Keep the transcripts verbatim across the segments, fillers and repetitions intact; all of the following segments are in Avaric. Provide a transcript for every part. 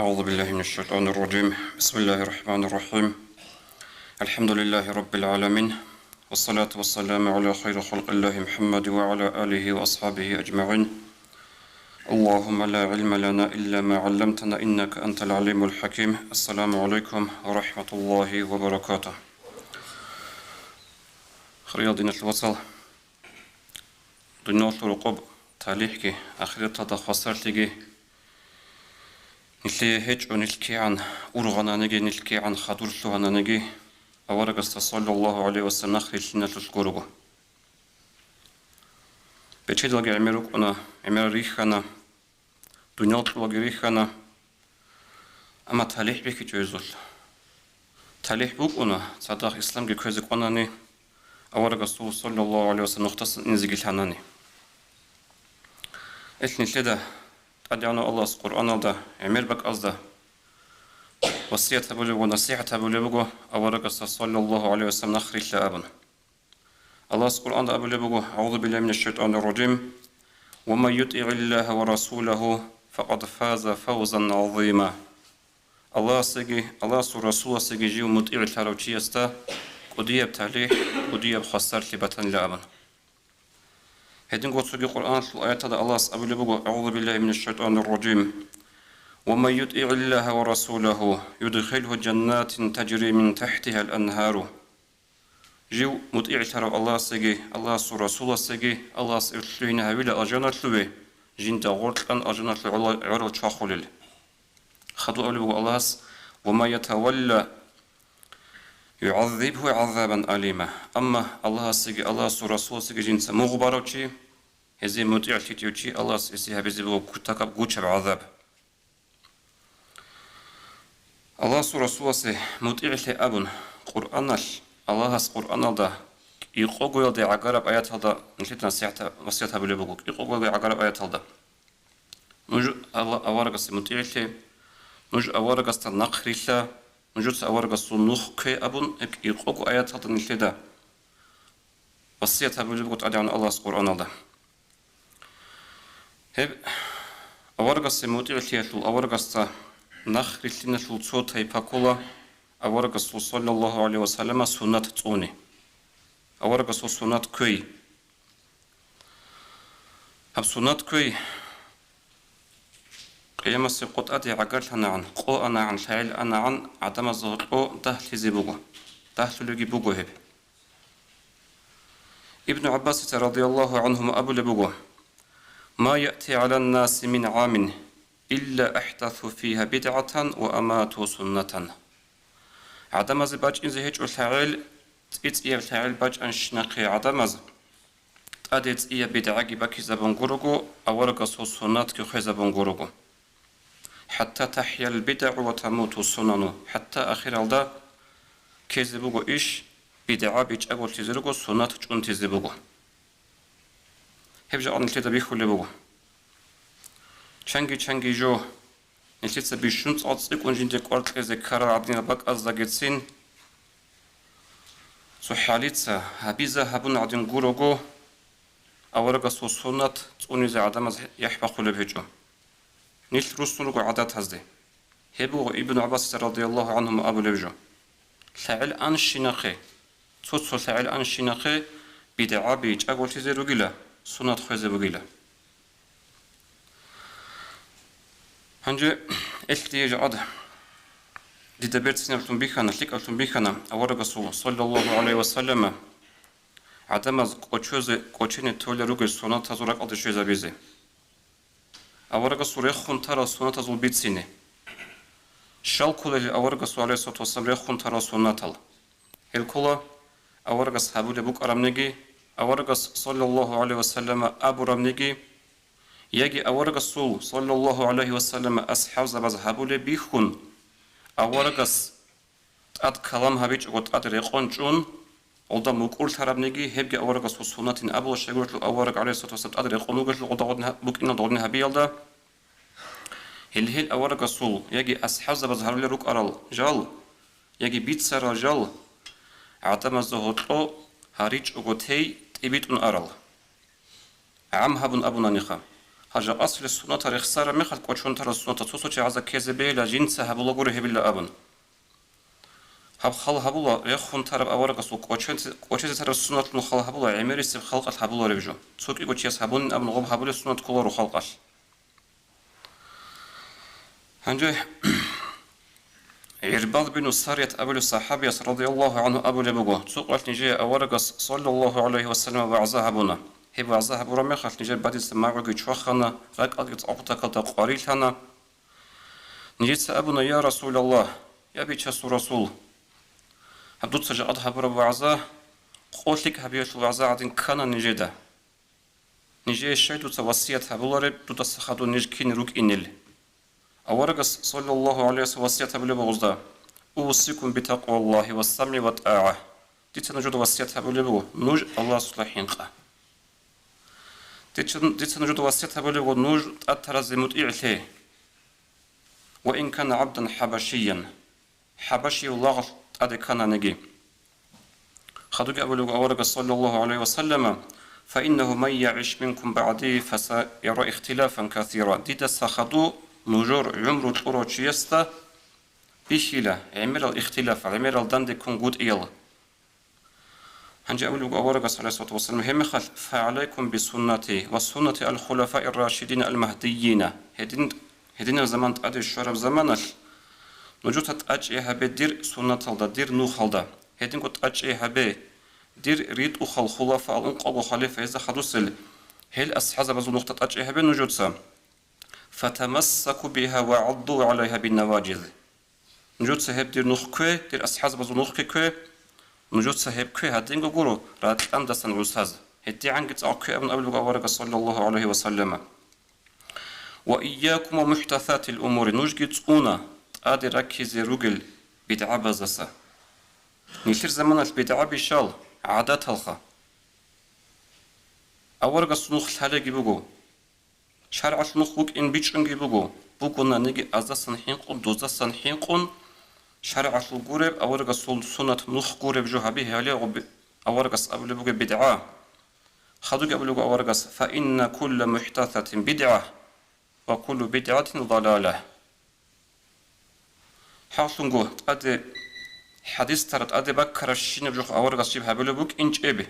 أعوذ بالله من الشيطان الرجيم. بسم الله الرحمن الرحيم. الحمد لله رب العالمين. والصلاة والسلام على خير خلق الله محمد وعلى آله وأصحابه أجمعين. اللهم لا علم لنا إلا ما علمتنا إنك أنت العليم الحكيم. السلام عليكم ورحمة الله وبركاته. Хириял диналъул вацал, дуниялалъул рокъоб талихӀги, ахираталда хвасарлъиги, нилъее гьечӀо, нилъ кигӀан ургъананиги, нилъ кигӀан хадур лъугьананиги, аварагасда, саллаллагьу гӀалайгьи вассалам, нахъ рилълъиналъулъ гурого. Бечедалги гӀемер рукӀуна, гӀемер рихьана, дуниял кьолаги рихьана, амма талихӀ бихьичӀо гьезулъ. ТалихӀ букӀуна, цадахъ исламги кквезе кӀванани, аварагасул, саллаллагьу гӀалайгьи вассалам, нухдасан инезеги лъанани. Ил нилъеда ТӀадегӀанав Аллагьас Къуръаналда, гӀемер бакӀазда васият гьабулеб ва насихӀат гьабулеб буго аварагасда, саллаллагьу гӀалайгьи вассалам, нахъ рилълъа абун. Аллагьас Къуръанда абулеб буго: أعوذ بالله من الشيطان الرجيم. ومن يطع الله ورسوله فقد فاز فوزا عظيما. Аллагьасеги, Аллагьасул Расуласеги жив мутӀигӀлъарав чиясда кӀудияб талихӀ, кӀудияб хвасарлъи батанила абун. Гьединго цоги Къуръаналъул аяталда Аллагьас абулеб буго: أعوذ بالله من الشيطان الرجيم. ومن يطع الله ورسوله يدخله جنات تجري من تحتها الأنهار. Жив мутӀигӀлъарав Аллагьасеги, Аллагьасул Расуласеги, Аллагьас лъугьине гьавила алжаналъуве, жинда гъоркьан алжаналъув гӀола-, гӀорал чвахулел. Хадуб абулеб буго Аллагьас: ومن يتول يعذبه عذابا أليما. Амма Аллагьасеги, Аллагьасул Расуласеги жинца мугъ барав чи, гьезие мутӀигӀлъичӀев чи, Аллагьас гьесие гьабизе буго кутакаб гучаб гӀазаб. Аллагьасул Расуласе мутӀигӀлъе абун, Къуръаналъ, Аллагьас Къуръаналда кӀикъогоялде гӀагараб аяталда нилъеда насихӀат, васият гьабулеб буго, кӀикъогоялде гӀагараб аяталда. Нуж Алла-, аварагасе мутӀигӀлъе, нуж аварагасда нахъ рилълъа, нужеца аварагасул нух ккве абун, гьеб кӀикъого аяталда нилъеда васият гьабулеб буго ТӀадегӀанав Аллагьас Къуръаналда. Гьеб аварагасе мутӀигӀлъиялъул, аварагасда нахъ рилълъиналъул цо тайпа ккола аварагасул, саллаллагьу гӀалайгьи вассалама, суннат цӀуне. Аварагасул суннат кквей. Гьаб суннат кквей Къиямасеб къо тӀаде гӀагарлъанагӀан, къо анагӀан, лъагӀел анагӀан гӀадамазда гьоркьо дагьлъизе буго, дагьлъулебги буго гьеб. Ибну ГӀаббасица, радияллагьу гӀангьума, абулеб буго: ما يأتي على الناس من عام إلا أحدثوا فيها بدعة وأماتوا سنة. ГӀадамазе бачӀинзе гьечӀо лъагӀел, цӀи-цӀияб лъагӀел бачӀанщинахъе гӀадамаз, тӀаде цӀияб бидгӀаги бакизабун гурого, аварагасул суннатги хвезабун гурого. حتى تحيا البدع وتموت السنن, хӀатта ахиралда ккезе буго иш, бидгӀа бичӀчӀаголъизе руго, суннат чӀунтизе буго. Гьеб жакъа нилъеда бихьулеб буго. Чанги-чанги жо, нилъеца бищун цӀакъ цӀикӀкӀун жинде кӀвар кьезе ккарал гӀадинал бакӀаздагицин, цохӀалица гьабизе гьабун гӀадин гурого, аварагасул суннат цӀунизе гӀадамаз яхӀ бахъулеб гьечӀо. Нилъ руссун руго гӀадатазде. Гьеб буго Ибн ГӀаббас, радияллагьу гӀангьума, абулеб жо: лъагӀел анщинахъе, цо-цо лъагӀел анщинахъе бидгӀаби чӀаголъизе ругила, суннат хвезе бугила. Гьанже ил дие жакъа дида берцинавлъун бихьана, лъикӀавлъун бихьана аварагасул, саллаллагьу гӀалайгьи вассалама, гӀадамаз кӀочозе, кӀочене толел ругел суннатазул ракӀалде щвезабизе. Аварагасул рехун тарал суннатазул бицине. Щал кколел аварагасул, гӀалайгьиссалату вассалам, рехун тарал суннатал? Гьел ккола аварагас гьабулеб букӀарабниги, аварагас, саллаллагьу гӀалайгьи вассаллама, абурабниги, яги аварагасул, саллаллагьу гӀалайгьи вассаллама, асхӀабзабаз гьабулеб бихьун, аварагас тӀад калам гьабичӀого тӀад рекъон чӀун, гьелда мукӀурлъарабниги, гьебги аварагасул суннатин абула, щайгурелъул авараг, гӀалайгьиссалату вассалам, тӀад рекъон вугелъул гьелда гъодин гьа-, букӀиналда гъодин гьабиялда, гьел-гьел аварагасул яги асхӀабзабаз гьарулел рукӀарал жал, яги бицарал жал гӀадамазда гьоркьо гьаричӀого тей тӀибитӀун арал. ГӀам гьабун абунаниха, Гьанже къасулес суннатал рехсараб мехалъ кӀочон тарал суннатал цо-цо чагӀазда ккезе бегьила, жинца гьабулагури гьебила абун. Гьаб хал гьабула рехун тараб аварагасул кӀочезе, кӀочезе тараб суннатлъун хал гьабула гӀемерисеб халкъалъ гьабулареб жо. Цо кӀиго чияс гьабунин абун гъоб гьабулеб суннат кколаро халкъалъ. Гьанже ГӀирбад бину Сарият абулев сахӀабияс радияллагьу гӀангьу абулеб буго, цо къоялъ нижее аварагас саллаллагьу гӀалайгьи вассаллам вагӀза гьабуна. Гьеб вагӀза гьабураб мехалъ нижер бадиса магӀуги чвахана, ракӀалги цӀакъ кутакалда къварилъана. Нижеца абуна: «Я Расулаллагь, я Бичасул Расул, гьаб дуца жакъа гьабураб вагӀза къо лъикӀ гьабиялъул вагӀза гӀадин ккана нижеда. Нижее щай дуца васият гьабулареб, дудаса хадуб ниж кин рукӀинел?» Аварагас, саллаллагьу гӀалайгьи вассаллам, васият гьабулеб буго гъозда: «Усикум битакъваллагьи ва самгӀи ва тӀагӀа». Дица нужеда васият гьабулеб буго, нуж Аллагьасукьа хӀинкъа. Дица, дица нужеда васият гьабулеб буго, нуж тӀад таразе мутӀигӀлъе. «Ва ин кана гӀабдан хӀабашиян», хӀабашияв лагълъ тӀаде ккананиги. Хадуги абулеб буго аварагас, саллаллагьу гӀалайгьи вассаллама: «Фаиннагьу ман ягӀиш минкум багӀди фасаяра ихтилафан касира». Дидаса хадуб нужер гӀумру кьурав чиясда бихьила гӀемерал ихтилаф, гӀемерал дандеккунгутӀиял. Гьанже абулеб буго аварагас, гӀалайгьиссалату вассалам, гьеб мехалъ: «ФагӀалайкум бисуннати ва суннати аль-хулафаи ар-рашидина аль-магьдийина». Гьедин, гьединаб заман тӀаде щвараб заманалъ нужеца тӀачӀи гьабе дир суннаталда, дир нухалда. Гьединго тӀачӀи гьабе дир ритӀухъал хулафаал ункъабго халифа гьезда хадусел, гьел асхӀазабазул нухда тӀачӀи гьабе нужеца. «Фатамассаку бигьа ва гӀадду гӀалайгьа биннаважиз». Нужеца гьеб дир нух ккве, дир асхӀазабазул нухги ккве, нужеца гьеб ккве гьадинго гуро ракьандасан гӀусаз. ГьедигӀанги цӀакъ ккве абун абулеб буго аварагас, саллаллагьу гӀалайгьи вассаллама. «Ва ийякум ва мухӀдасатил умури», нужги цӀуна тӀаде раккизе ругел бидгӀабаздаса. Нилъер заманалъ бидгӀаби щал гӀадаталха. Аварагасул нух лъалеги буго. ШаргӀалъул нух букӀин бичӀчӀунги буго, бугонаниги аздасан хӀинкъун, доздасан хӀинкъун, шаргӀалъул гуреб, аварагасул суннат нух гуреб жо гьаби гьале гъуби-, аварагас абулеб буго бидгӀа. Хадуги абулеб буго аварагас: «Фаинна кулла мухӀдасатин бидгӀа, ва куллу бидгӀатин далала». ХӀакълъунго, тӀаде хӀадис тара, тӀаде баккарабщинаб жо аварагас жиб гьабулеб букӀинчӀеб,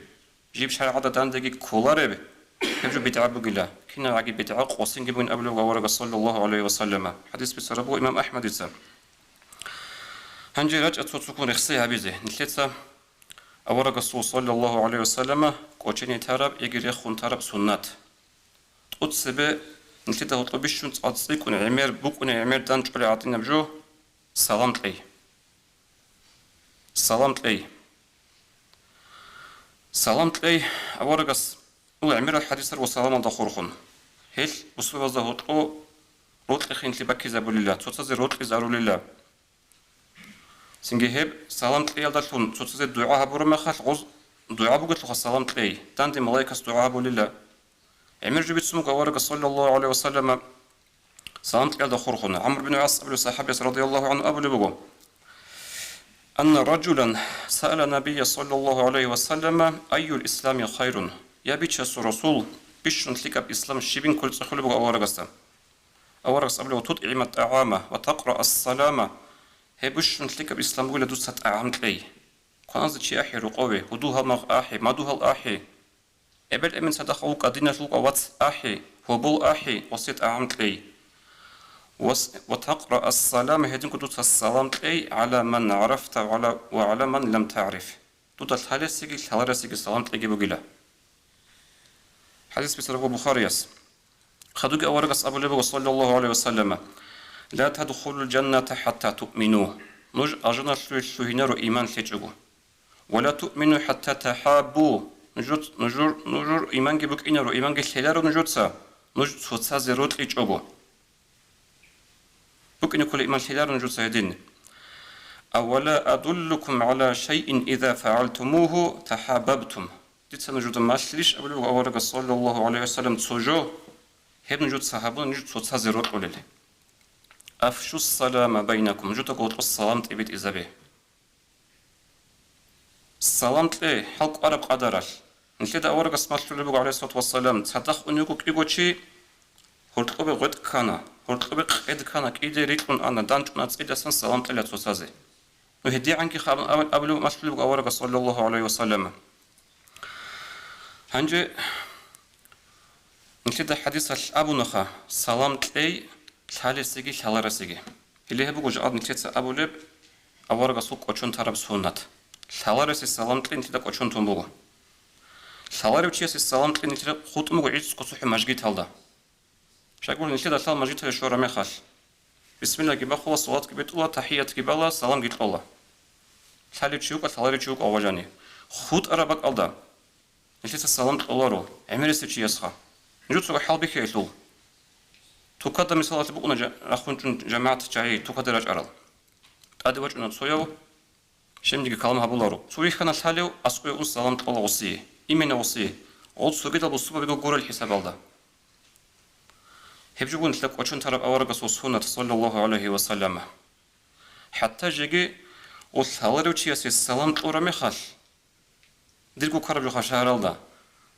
жиб шаргӀалда дандеги кколареб, гьеб жо бидгӀа бугила, кинабгӀаги бидгӀа къосинги бугин абулеб аварагас, саллаллагьу гӀалайгьи вассаллама. ХӀадис бицараб буго имам АхӀмадица. Гьанже рачӀа цо-цоккун рехсей гьабизе. Нилъеца аварагасул, саллаллагьу гӀалайгьи вассаллама, кӀочене тараб яги рехун тараб суннат. ТӀоцебе нилъеда гьоркьоб бищун цӀа-, цӀикӀкӀун гӀемер, букӀунеб гӀемер данчӀолеб гӀадинаб жо, салам кьей. Салам кьей. Салам кьей, аварагас, ул гӀемерал хӀадисар ва саламалда хурхун. Гьелъ бусурбабазда гьоркьо рокьи-хинлъи баккизабулила, цоцазе рокьизарулила. Цинги гьеб салам кьеялдалъун цоцазе дугӀа гьабураб мехалъ, гъоз дугӀа бугелъулха салам кьей, данде малаикас дугӀа гьабулила. ГӀемер жо бицун буго аварагас, саллаллагьу гӀалайгьи вассаллама, салам кьеялда хурхуна. ГӀамр бин ГӀас абулев сахӀабияс, радияллагьу гӀангьу, абулеб буго: «Анна ражулан саала набия, саллаллагьу гӀалайгьи вассаллама, айюл ислами хайрун?» Я Бичасул Расул, бищун лъикӀаб ислам щибин кколеб цӀехолеб буго аварагасда. Аварагас абулеб: «ТутгӀима тӀагӀама ва такъра ас-салама». Гьеб бищун лъикӀаб ислам бугила дуца тӀагӀам кьей. Кваназе чи ахӀи рокъове, гьудул-гьалмагъ ахӀи, мадугьал ахӀи. Эбел-эмен цадахъ вукӀа, диналъ вукӀа вац ахӀи, гьобол ахӀи, гъосе тӀагӀам кьей. Вас-, ва такъра ас-салама, гьединго дуца салам кьей, гӀала ман гӀарафта ва гӀала, ва гӀала ман лам тагӀриф. Дуда лъалесеги, лъаларесеги салам кьеги бугила. ХӀадис бицараб буго Бухарияс. Хадуги аварагас абулеб буго, саллаллагьу гӀалайгьи вассаллама: «Ла тадхулул жанната хӀатта туъмину». Нуж алжаналъуве лъугьинаро иман лъечӀого. «Ва ла туъмину хӀатта тахӀаббу». Нужуц-, нужур, нужур иманги букӀинаро, иманги лъеларо нужуца, нуж цоцазе рокьичӀого. БукӀине ккола иман лъеларо нужуца гьедин. «Авала адуллукум гӀала шайин иза фагӀалтумугьу тахӀаббабтум». Дица нужеда малъилищ абулеб буго аварагас, саллаллагьу гӀалайгьи вассаллам, цо жо, гьеб нужеца гьабуна нуж цоцазе рокьулел. «Афшус салама байнакум», нужеда гьоркьоб салам тӀибитӀизабе. Салам кье гьал кӀвараб къадаралъ. Нилъеда аварагас малъулеб буго, гӀалайгьиссалату вассалам, цадахъ унего кӀиго чи, Гьоркьобе гъветӀ ккана, гьоркьобе къед ккана, кӀиде рикьун ана, данчӀуна цӀидасан салам кьела цоцазе. Ну, гьедигӀанги хаб-, аб-, абулеб малъулеб буго аварагас, саллаллагьу гӀалайгьи ва саллам. Гьанже нилъеда хӀадисалъ абунаха, салам кьей лъалесеги лъаларесеги. Гьеле гьеб буго жакъа нилъеца абулеб аварагасул кӀочон тараб суннат. Лъаларесе салам кьей нилъеда кӀочон тун буго. Лъаларев чиясе салам кьей нилъеда хутӀун буго гӀицӀго цохӀо мажгиталда. Щайгурелъул нилъеда лъал мажгиталде щвараб мехалъ, бисмиллагьги бахула, салатги битӀула, тахӀиятги бала, саламги кьола. Лъалев чи вукӀа, лъаларев чи вукӀа, валани. ХутӀараб бакӀалда нилъеца салам кьоларо гӀемерисев чиясха. Нужецаго хӀалбихьеялъул. Тукада мисалалъе букӀуна жа-, рахунчӀун жамагӀат чагӀи тукада рачӀарал. ТӀаде вачӀуна цояв, щибниги калам гьабуларо. Цо вихьана лъалев, аскӀове ун салам кьола гъосие, имена гъосие. Гъол цогидал бусурбабиго гурел хӀисабалда. Гьеб жо буго нилъеда кӀочон тараб аварагасул суннат, саллаллагьу гӀалайгьи ва саллам. ХӀатта жеги гъол лъаларев чиясе салам кьураб мехалъ, дирго ккараб жо ха шагьаралда.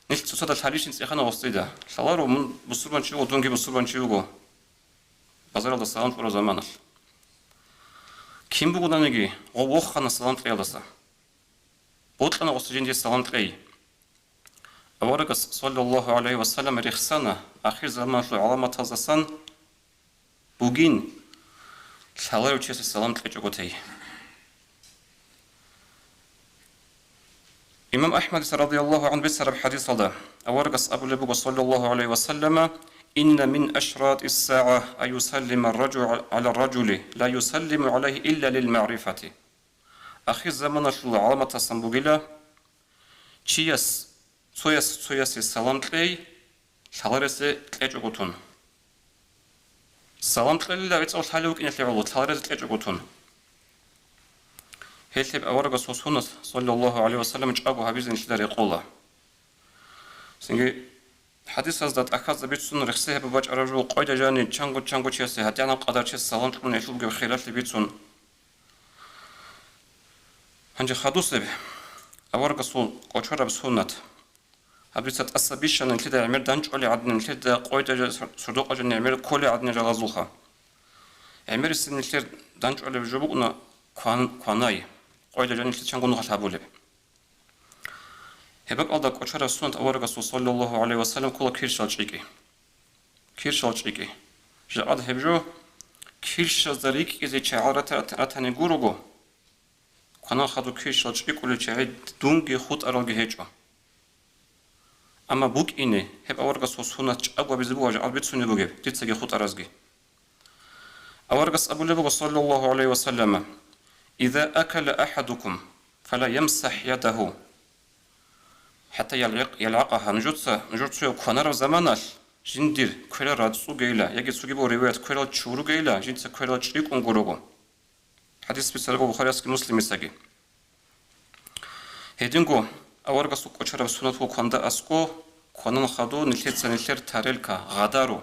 Нилъ цоцазда лъалищин цӀехана гъосида. Лъаларо, мун бусурбанчи вуго, дунги бусурбанчи вуго. Базаралда салам кьураб заманалъ. Кин бугонаниги, гъов вохана салам кьеялдаса. Бокьана гъосда жиндие салам кьей. Аварагас, саллаллагьу гӀалайгьи ва саллам, рехсана, ахирзаманалъул гӀаламатаздасан бугин лъаларев чиясе салам кьечӀого тей. Имам АхӀмадица, радияллагьу гӀангьу, бицараб хӀадисалда аварагас абулеб буго, саллаллагьу гӀалайгьи ва саллама: «Инна мин ашратис сагӀа ан юсаллима ар-ражулу гӀала ар-ражули, ла юсаллиму гӀалайгьи илла лил магӀрифати». Ахирзаманалъул гӀаламатасан бугила, чияс, цояс цоясе салам кьей, лъаларесе кьечӀого тун. Салам кьелила гӀицӀав лъалев вукӀиналъе гӀоло, лъаларесе кьечӀого тун. Гьелъ гьеб аварагасул суннат, саллаллагьу гӀалайгьи ва саллам, чӀаго гьабизе нилъеда рекъола. Цинги хӀадисазда тӀахьазда бицун рехсей гьаб бачӀараб жо къойда жани чанго-чанго чиясе гьадинаб къадар чияс салам кьун гьелъул бугеб хиралъи бицун. Гьанже хадусеб аварагасул кӀочараб суннат. Гьаб дица тӀаса бищана нилъеда гӀемер данчӀвали гӀадин, нилъеда къойда жа-, сордокъа жани гӀемер кколей гӀадин жалазулха. ГӀемерисеб нилъер данчӀвалеб жо букӀуна кван-, кванай, къойда жани нилъеца чангун нухалъ гьабулеб. Гьеб бакӀалда кӀочараб суннат аварагасул, саллаллагьу гӀалайгьи ва саллам, ккола киршал чӀикӀи. Киршал чӀикӀи. Жакъад гьеб жо, киршазда рикӀкӀизе чагӀал рата-, рата-, ратани гурого, кванан хадуб киршал чӀикӀулел чагӀи дунги хутӀаралги гьечӀо. Амма букӀине, гьеб аварагасул суннат чӀаго гьабизе буго жакъад бицунеб бугеб, дицаги хутӀаразги. Аварагас абулеб буго, саллаллагьу гӀалайгьи ва саллама: «Иза акала ахӀадукум, фала ямсахӀ ядагьу, хӀатта ялгӀакъ-, ялгӀакъагьа». Нужеца, нужер цояв кванараб заманалъ, жиндир кверал рацӀцӀугейила, яги цогидаб риваят, кверал чуругейила, жинца кверал чӀикӀун гурого. ХӀадис бицараб буго Бухариясги Муслимицаги. Гьединго аварагасул кӀочараб суннат буго кванда аскӀо, кванан хадуб нилъеца нилъер тарелка, гъадару,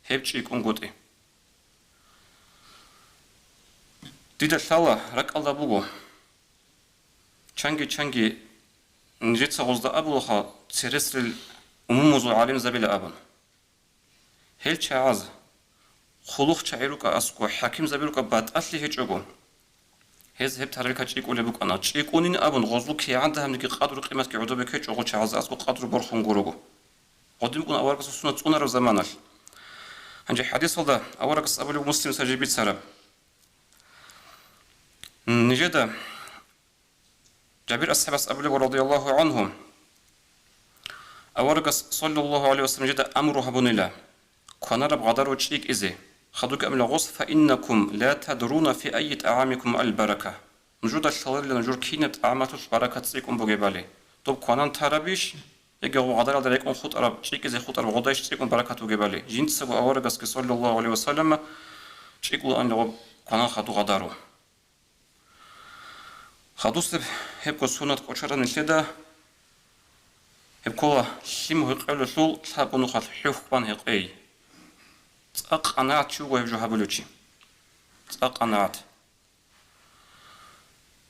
гьеб чӀикӀунгутӀи. Дида лъала, ракӀалда буго, чанги-чанги нижеца гъозда абулаха, цересел умумузул гӀалимзабила абун. Гьел чагӀаз хъулухъчагӀи рукӀа аскӀо, хӀакимзаби рукӀа батӀалъи гьечӀого, гьез гьеб тарелка чӀикӀулеб букӀана. ЧӀикӀунин абун, гъозул кигӀан дагьабниги къадру-къиматги гӀодобе ккечӀого, чагӀаз аскӀо къадру борхун гурого. Гъодин букӀун аварагасул суннат цӀунараб заманалъ. Гьанже хӀадисалда аварагас абулеб, Муслимица жиб бицараб. Нижеда Жабир асхӀабас абулеб, радияллагьу гӀангьу, аварагас, саллаллагьу гӀалайгьи ва саллам, жеда амру гьабунила кванараб гъадару чӀикӀизе, хадуги амила гъос: «Фа иннакум ла тадруна фи айи тӀагӀамикум аль-барака». Нужеда лъаларила нужер кинаб тӀагӀамалъулъ баракат цӀикӀкӀун бугебали. Доб кванан тарабищ, яги гъо гъадаралда рекӀун хутӀараб, чӀикӀизе хутӀараб гъодайищ цӀикӀкӀун баракат бугебали. Жинцаго аварагасги, саллаллагьу гӀалайгьи ва саллама, чӀикӀулаанила гъоб кванан хадуб гъадару. Хадусеб гьебго суннат кӀочараб нилъеда, гьеб ккола лъим гьекъолелъул лъабго нухалъ хӀухь бан гьекъей. ЦӀакъ къанагӀат чи вуго гьеб жо гьабулев чи. ЦӀакъ къанагӀат.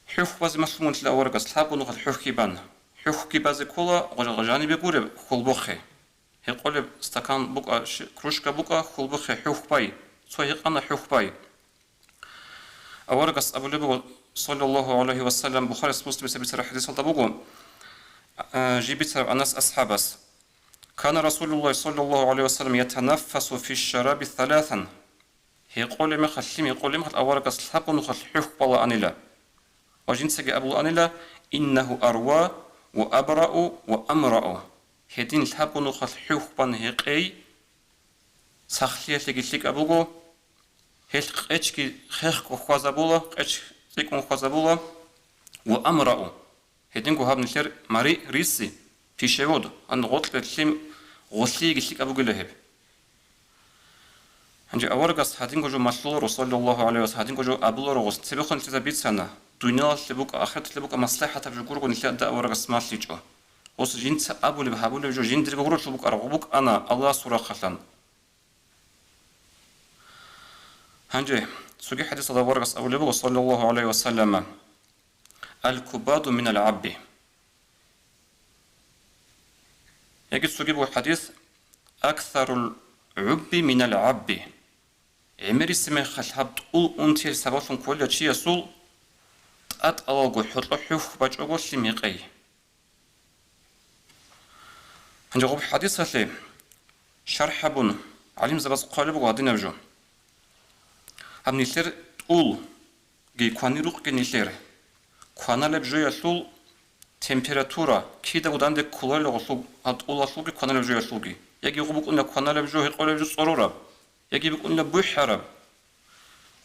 ХӀухь базе малъун вугелъул аварагас лъабго нухалъ хӀухьги бан. ХӀухьги базе ккола гъожа-, жанибе гуреб хьолбохъе. Гьекъолеб стакан букӀа, щи-, кружка букӀа, хьулбухъе хӀухь бай. Цо гьекъана, хӀухь бай. Аварагас абулеб буго, саллаллагьу гӀалайгьи ва саллам, Бухарис, Муслимица бицараб хӀадисалда буго, а, жиб бицараб Анас асхӀабас: «Кана Расулуллагь, саллаллагьу гӀалайгьи ва саллам, ятанаффасу фи шараби саласан». Гьекъолеб мехалъ, лъим гьекъолеб мехалъ аварагас лъабго нухалъ хӀухь балаанила. Ва жинцаги абулаанила: «Иннагьу арва ва абрау ва амрау». Гьедин лъабго нухалъ хӀухь бан гьекъей, сахлъиялъеги лъикӀаб буго, гьелъ къечги хехго хьвазабула, къеч цӀикӀкӀун хьвазабула, ва амрау, гьединго гьаб нилъер мари, риси, пищевод, ан гъоркье лъим гъолъиеги лъикӀаб бугила гьеб. Гьанже аварагас гьадинго жо малъуларо, саллаллагьу гӀалайгьи ва саллам, гьадинго жо абуларо гъос, цебехун нилъеда бицана, дуниялалъе букӀа, ахираталъе букӀа маслахӀатаб жо гурого нилъеда аварагас малъичӀо. Гъос жинца абулеб гьабулеб жо жиндирго гуролъул букӀараб букӀана Аллагьасул рахъалъан. Гьанже цоги хӀадисалда аварагас абулеб буго, саллаллагьу гӀалайгьи ва саллама: «Аль-кубаду минал гӀабби». Яги цоги буго хӀадис: «Аксарул гӀубби минал гӀабби». ГӀемерисеб мехалъ гьаб тӀул унтиялъ сабаблъун кколев чиясул тӀатӀалалго хӀоло хӀухь бачӀого лъим гьекъей. Гьанже гъуб хӀадисалъе шархӀ гьабун, гӀалимзабаз хъвалеб буго гьадинаб жо. Гьаб нилъер тӀулги кванирукъги нилъер кваналеб жоялъул температура кидаго данде кколарила гъолъул, гьаб тӀулалъулги кваналеб жоялъулги. Яги гъуб букӀуна кваналеб жо гьекъолеб жо цӀорораб, яги букӀуна бухӀараб.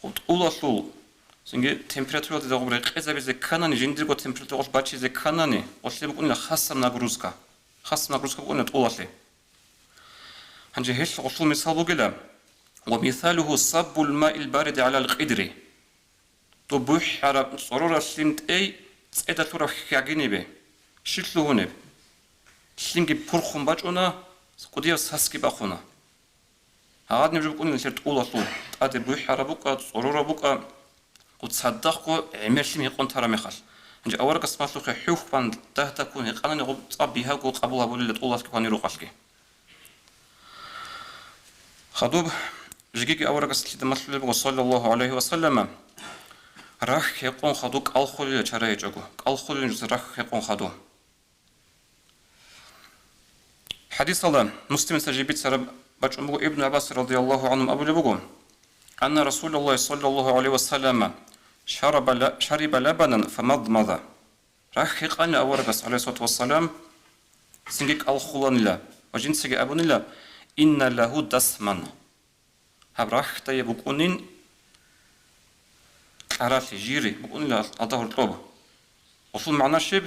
Гъуб тӀулалъул цинги температура дида гъуб рекъезабизе кканани, жиндирго температура гъолъ бачизе кканани, гъолъе букӀунила хасаб нагрузка. Хасаб нагрузка букӀунила тӀулалъе. Гьанже гьелъ гъолъул мисал бугила: «Ва мисалуху саббул маил бариди гӀалал къидри». Доб бухӀараб цӀорораб лъим тӀей цӀеда лъураб хьагинибе. Щиб лъугьунеб? Лъимги пурхун бачӀуна, кӀудияб сасги бахъуна. Гьадинаб жо букӀунила нилъер тӀулалъул, тӀаде бухӀараб букӀа, цӀорораб букӀа, гъуб цадахъго гӀемер лъим гьекъон тараб мехалъ. Гьанже аварагас малъухъе хӀухь бан дагь-дагьккун гьекъанани, гъуб цӀакъ бигьаго къабул гьабулила тӀулалъги кванирукъалъги. Хадуб жегиги аварагас лъида малъулеб буго, саллаллагьу гӀалайгьи ва саллама, рахь гьекъон хадуб кӀал холила чара гьечӀого, кӀал холила жуца рахь гьекъон хадуб. ХӀадисалда, Муслимица жиб бицараб, бачӀун буго, Ибну ГӀаббас радияллагьу гӀангьу абулеб буго: «Анна Расулаллагьи саллаллагьу гӀалайгьи ва саллама шараба ла-, шариба лабанан фамадмада». Рахь гьекъанила аварагас, гӀалайгьиссалату вассалам, цинги кӀал холанила ва жинцаги абунила: «Инна лагьу дасман». Гьаб рахьдае букӀунин кьаралъи, жири букӀунила алда гьоркьоб. Гъолъул магӀна щиб?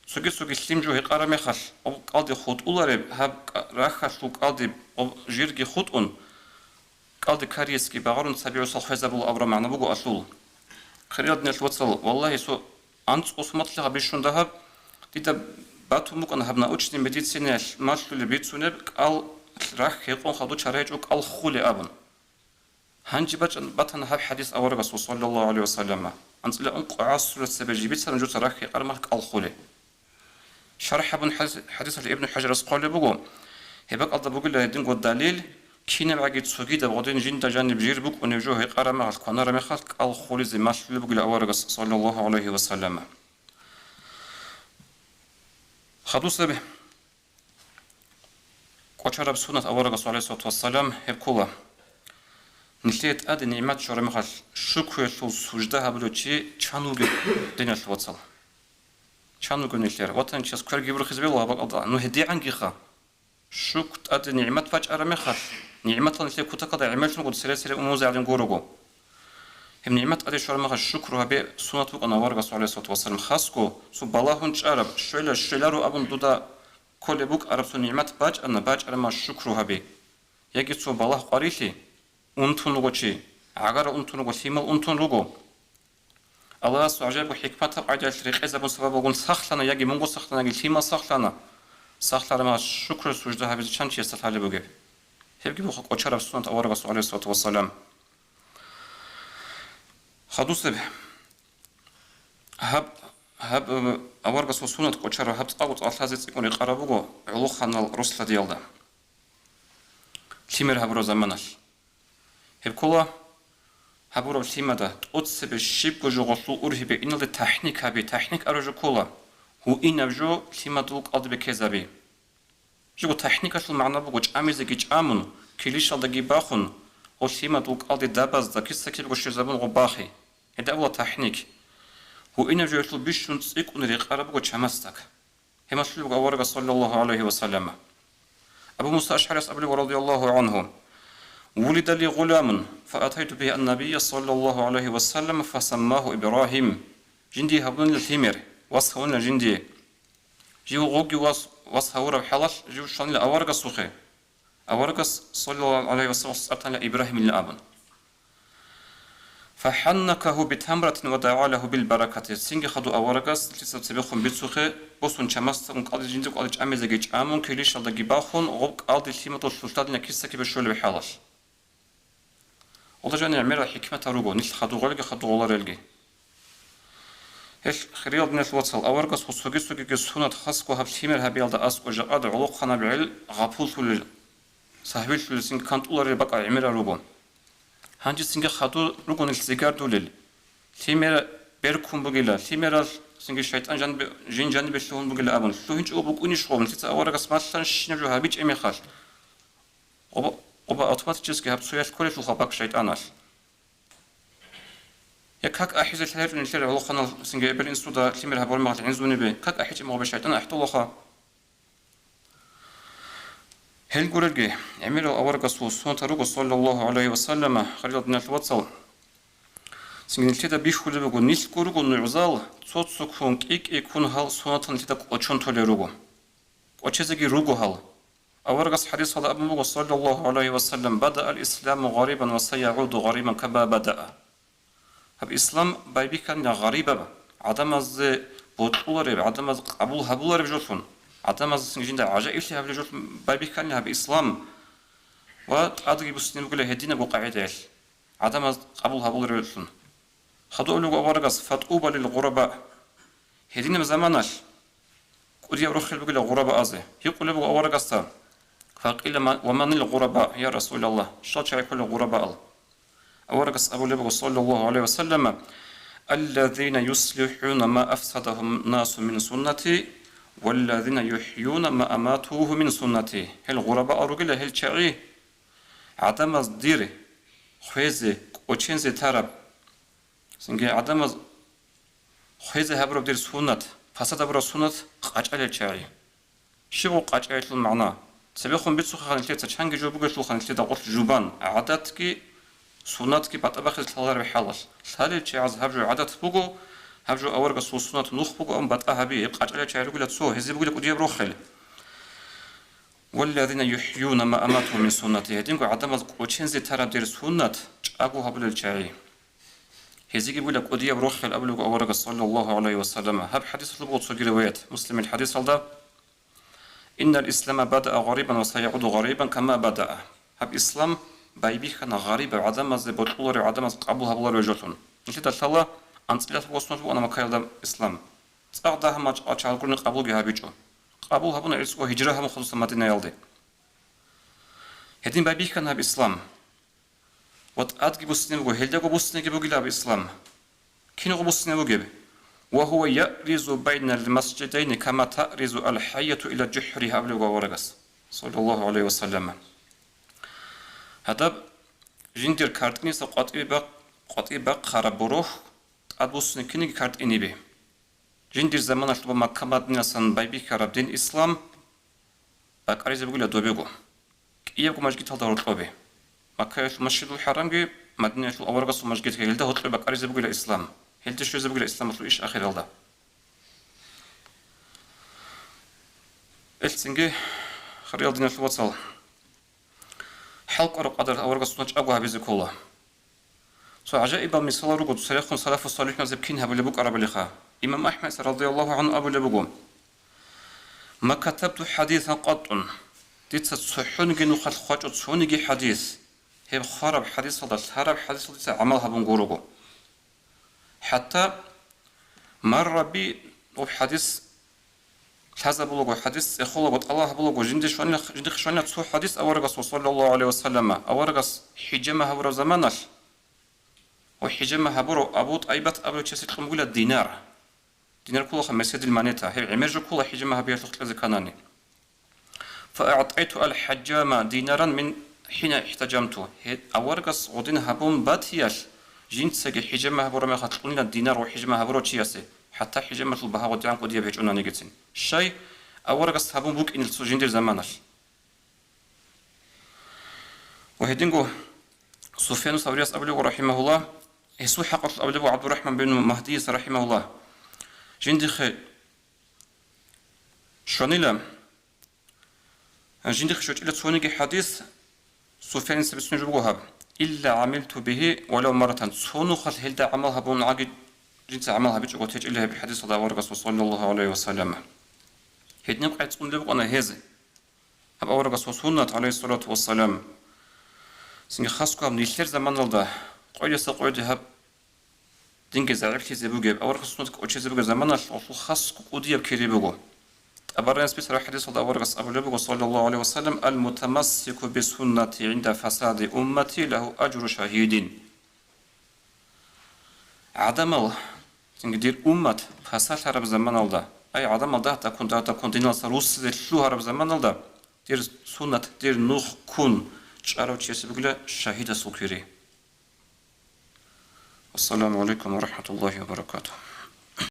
Цоги-цоги лъим жо гьекъараб мехалъ, гъоб кӀалде хутӀулареб, гьаб кӀа-, рахьалъул кӀалде гъоб жирги хутӀун, кӀалде кариесги багъарун цаби гӀусал хвезабула абураб магӀна буго алъул. Хириял диналъул вацал, валлагьи, цо анцӀго суматлъи гьаб бищун дагьаб дида батун букӀана гьаб научный медицинаялъ малъулеб бицунеб кӀал рахь гьекъон хадуб чара гьечӀо кӀал хуле абун. Гьанже бачӀан батана гьаб хӀадис аварагасул, саллаллагьу гӀалайгьи ва саллама, анцӀила ункъо гӀасрула цебе жиб бицана жуца рахь гьекъараб мехалъ кӀал хуле. ШархӀ гьабун хӀадис-, хӀадисалъ Ибну ХӀажарас хъвалеб буго, гьеб бакӀалда бугила гьединго далил, кинабгӀаги цогидаб гъодин жинда жаниб жир букӀунеб жо гьекъараб мехалъ, кванараб мехалъ кӀал хулизе малъулеб бугила аварагас, саллаллагьу гӀалайгьи ва саллама. Хадусеб кӀочараб суннат аварагасул, гӀалайгьиссалату вассалам, гьеб ккола: нилъее тӀаде нигӀмат щвараб мехалъ, шукруялъул сужда гьабулев чи чан вугев, диналъул вацал? Чан вугев нилъер? Ватанчияс кверги бурхизе бегьула гьаб бакӀалда. Ну, гьедигӀангиха. Шукр тӀаде нигӀмат бачӀараб мехалъ, нигӀматал нилъер кутакалда гӀемерлъун руго, цере-цере умумузе гӀадин гуро. Гьеб нигӀмат тӀаде щвараб мехалъ шукру гьабе суннат букӀана аварагасул, гӀалайгьиссалату вассалам. Хасго, цо балагьун чӀараб, щвела, щвеларо абун дуда кколеб букӀараб цо нигӀмат бачӀана, бачӀараб мехалъ шукру гьабе. Яги цо балагь къварилъи, унтун руго чи, гӀагара унтун руго, лъимал унтун руго. Аллагьасул гӀажаибго хӀикматаб къайдаялъ рекъезабун сабабалгун сахлъана яги мунго сахлъана яги лъимал сахлъана, сахлъараб мехалъ шукру сужда гьабизе чан чиясда лъалеб бугеб? Гьебги буго кӀочараб суннат аварагасул, гӀалайгьиссалату вассалам. Хадусеб, гьаб, гьаб, э, аварагасул суннат кӀочараб гьаб цӀакъго цӀакъ лъазе цӀикӀкӀун рекъараб буго гӀолохъанал росладиялда. лъимер гьабураб заманалъ. Гьеб ккола гьабураб лъимада тӀоцебе щибго жо гъолъул ургьибе иналде тахӀник гьаби, тахӀник араб жо ккола, гьуинаб жо лъимадул кӀалдибе ккезаби. Жого тахӀникалъул магӀна буго чӀамизеги чӀамун, килищалдаги бахун, гъо лъимадул кӀалди дабазда киса-кибего щвезабун гъо бахи. Гьедабула тахӀник. Гьуинаб жоялъул бищун цӀикӀкӀун рекъараб буго чамасдак. Гьемалъулеб буго аварагас, саллаллагьу гӀалайгьи ва саллама. Абу Муса АшгӀарияс абулеб, радияллагьу гӀангьу: «Вулида ли гъуламун, фаатайту бигьи ан-набийя, саллаллагьу гӀалайгьи ва саллама, фасаммагьу Ибрагьим». Жиндие гьабунила лъимер, вас гьавунила жиндие. Жив гъоги вас, вас гьавураб хӀалалъ жив щванила аварагасухъе. Аварагас, саллаллагьу гӀалайгьи ва саллам, цӀар танила Ибрагьимилан абун. «ФахӀаннакагьу битамратин ва дагӀа лагьу билбаракати». Цинги хадув аварагас лъицаб цебехун бицухъе, босун чамасдагун кӀалдизе жиндир кӀалди чӀамизеги чӀамун, килищалдаги бахун, гъоб кӀалди лъимадул лъулъадина киса-кибе щолеб хӀалалъ. Аллагь жанир гӀемерал хӀикматал руго, нилъ хадугъалги хадугъаларелги. Гьелъ, хириял диналъул вацал, аварагас цоги-цогиги сунат хасго гьаб лъимер гьабиялда аскӀо жакъа гӀолохъанаб гӀел гъапуллъулел, сагьвилъулел цинги кантӀуларел бакӀал гӀемерал руго. Гьанже цинги хадур руго нилъ зигардулел, лъимер беркун бугила, лъимерал цинги шайтӀан жанибе, жин жанибе лъугьун бугила абун, лъугьинчӀого букӀунищ гъо, нилъеца аварагас малъан щинаб жо гьабичӀеб мехалъ? Къоба, къоба автоматически гьаб цоялъ кколелъулха бак шайтӀаналъ. Я как ахӀизе лъаларичӀо нилъер гӀолохъанал цинги эбел-инсуда лъимер гьабураб мехалъ гӀинзунибе, как ахӀичӀеб мугъабе шайтӀан ахӀдолаха. Гьел гурелги, гӀемерал аварагасул сунатал руго, саллаллагьу гӀалайгьи ва саллама, хириял диналъул вацал. Цинги нилъеда бихьулеб буго, нилъго руго нугӀзал, цо-цо ккун, кӀи-кӀи ккун гьал сунатал нилъеда кӀочон толел руго. КӀочезеги руго гьал. Аварагас хӀадисалда абун буго, саллаллагьу гӀалайгьи ва саллам: «Бадаал исламу гъарибан ва саягӀуду гъарибан кама бадаа». Гьаб ислам байбихьанила гъарибаб, гӀадамазде бокьулареб, гӀадамаз къабул гьабулареб жолъун, гӀадамаз цинги жинда гӀажаиблъи гьабулеб жолъун байбихьанила гьаб ислам ва тӀадги буссине бугила гьединабго къагӀидаялъ, гӀадамаз къабул гьабуларевлъун. Хадув абулеб буго аварагас: «ФатӀуба лил гъураба». Гьединаб заманалъ кӀудияб рохел бугила гъурабаазе. Гьикъулеб буго аварагасда: «Факъила ма-, ва манил гъураба, я Расулаллагь? Щал чагӀи ккола гъурабаал?» Аварагас абулеб буго, саллаллагьу гӀалайгьи ва саллама: «Аллазина юслихӀуна ма афсадагьум насу мин суннати, валлазина юхӀюна ма аматугьу мин суннати». Гьел гъурабаал ругила гьел чагӀи, гӀадамаз дир хвезе, кӀочензе тараб, цинги гӀадамаз хвезе гьабураб дир суннат, пасад гьабураб суннат къачӀалел чагӀи. Щиб гъо къачӀаялъул магӀна? Цебехун бицухъеха нилъеца, чанги жо бугелъулха нилъеда гъорлъ жубан, гӀадатги, суннатги батӀа бахизе лъалареб хӀалалъ. Лъалел чагӀаз гьаб жо гӀадат буго, гьаб жо аварагасул суннат нух буго абун батӀа гьаби, гьеб къачӀалел чагӀи ругила цо, гьезие бугила кӀудияб рохел. «Валлазина юхӀюна ма амату мин суннати», гьединго гӀадамаз кӀочензе тараб дир суннат чӀаго гьабулел чагӀи. Гьезиги бугила кӀудияб рохел абулеб буго аварагас, саллаллагьу гӀалайгьи ва саллама. Гьаб хӀадисалъул буго цоги риваят, Муслимил хӀадисалда: «Иннал ислама бадаа гъарибан ва саягӀуду гъарибан кама бадаа». Гьаб ислам байбихьана гъарибаб гӀадамазде, бокьуларев гӀадамаз къабул гьабуларев жолъун. Нилъеда лъала анцӀила восмулъ букӀана Маккаялда ислам. ЦӀакъ дагьаб мачӀ-, мачӀ гьалгурни къабулги гьабичӀо. Къабул гьабуна гӀицӀго гьижра гьабун хадуса Мадинаялде. Гьедин байбихьана гьаб ислам. Ва тӀадги буссине буго, гьелдаго буссинеги бугила гьаб ислам. Кинго буссине бугеб? «Ва гьува яъризу байнал масжидайни кама таъризу ал-хӀайяту ила жухӀриха», абулеб буго аварагас, саллаллагьу гӀалайгьи ва саллама. Гьадаб жиндир картӀиниса къватӀибе бахъ-, къватӀибе бахъараб борохь тӀад буссине киниги картӀинибе. Жиндир заманалъ ва Макка-Мадинасан байбихьараб дин ислам бакӀаризе бугила добего, кӀиябго мажгиталда гьоркьобе. Маккаялъул Масжидул ХӀарамги, Мадинаялъул аварагасул мажгитги, гьелда гьоркьобе бакӀаризе бугила ислам. Гьелде щвезе бугила исламалъул иш ахиралда. Элъцинги, хириял диналъул вацал, хӀалкӀвараб къадар аварагасул суннат чӀаго гьабизе ккола. Цо гӀажаибал мисалал руго, церехун салафу салихӀуназеб кин гьабулеб букӀарабалиха. Имам АхӀмадица, радияллагьу гӀангьу, абулеб буго: «Ма катабту хӀадисан къаттун». Дица цохӀониги нухалъ хъвачӀо цониги хӀадис. Гьеб хвараб хӀадисалда, лъараб хӀадисалда дица гӀамал гьабун гуро. ХӀатта марра би, гьеб хӀадис лъазабулаго, хадис цӀехолаго, тӀалаб гьабулаго, жинде щванила, жиндихъ щванила цо хадис аварагасул, саллаллагьу гӀалайгьи ва саллама, аварагас хӀижама гьабураб заманалъ, ва хӀижама гьабурав Абу ТӀайбат абулев чиясе кьун бугила динар. Динар кколаха меседил монета, гьеб гӀемер жо ккола хӀижама гьабиялъухъ кьезе кканани. «ФаагӀтайту ал-хӀажжама динаран мин хӀина ихтажамту». Гьеб аварагас гъодин гьабун батиялъ, жинцаги хӀижама гьабураб мехалъ кьунила динар ва хӀижама гьабурав чиясе, хӀатта хӀижамалъул багьа гъодигӀан кӀудияб гьечӀонанигицин. Щай аварагас гьабун букӀинел цо жиндир заманалъ. Ва гьединго Суфьяну Саврияс абулеб буго, рахимагьуллагь, гьесул хӀакъалъулъ абулеб буго ГӀабдурахӀман бин Магьдияс, рахимагьуллагь, жиндихъе щванила, жиндихъе щвечӀила цониги хадис, Суфьяница бицунеб жо буго гьаб: «Илла гӀамилту бигьи валав марратан», цо нухалъ гьелда гӀамал гьабун гӀаги, жинца гӀамал гьабичӀого течӀила гьеб хадисалда аварагасул, саллаллагьу гӀалайгьи ва саллама. Гьединаб къайцӀ унеб букӀана гьез. Гьаб аварагасул суннат, гӀалайгьиссалату вассалам. Цинги хасго гьаб нилъер заманалда къойдаса къойде гьаб динги загӀиплъизе бугеб, аварагасул суннат кӀочезе бугеб заманалъ гъолъул хасго кӀудияб кири буго. ТӀабараница бицараб хадисалда аварагас абулеб буго, саллаллагьу гӀалайгьи ва саллам: «Ал-мутамассику бисуннати гӀинда фасади уммати лагьу ажру шагьидин». ГӀадамал, цинги дир уммат пасалъараб заманалда, ай, гӀадамал дагь-дагьккун, дагь-дагьккун диналдаса руссизе лъугьараб заманалда, дир суннат, дир нух ккун чӀарав чиясе бугила шагьидасул кири. Вассаламу гӀалайкум ва рахӀматуллагьи ва баракатугьу.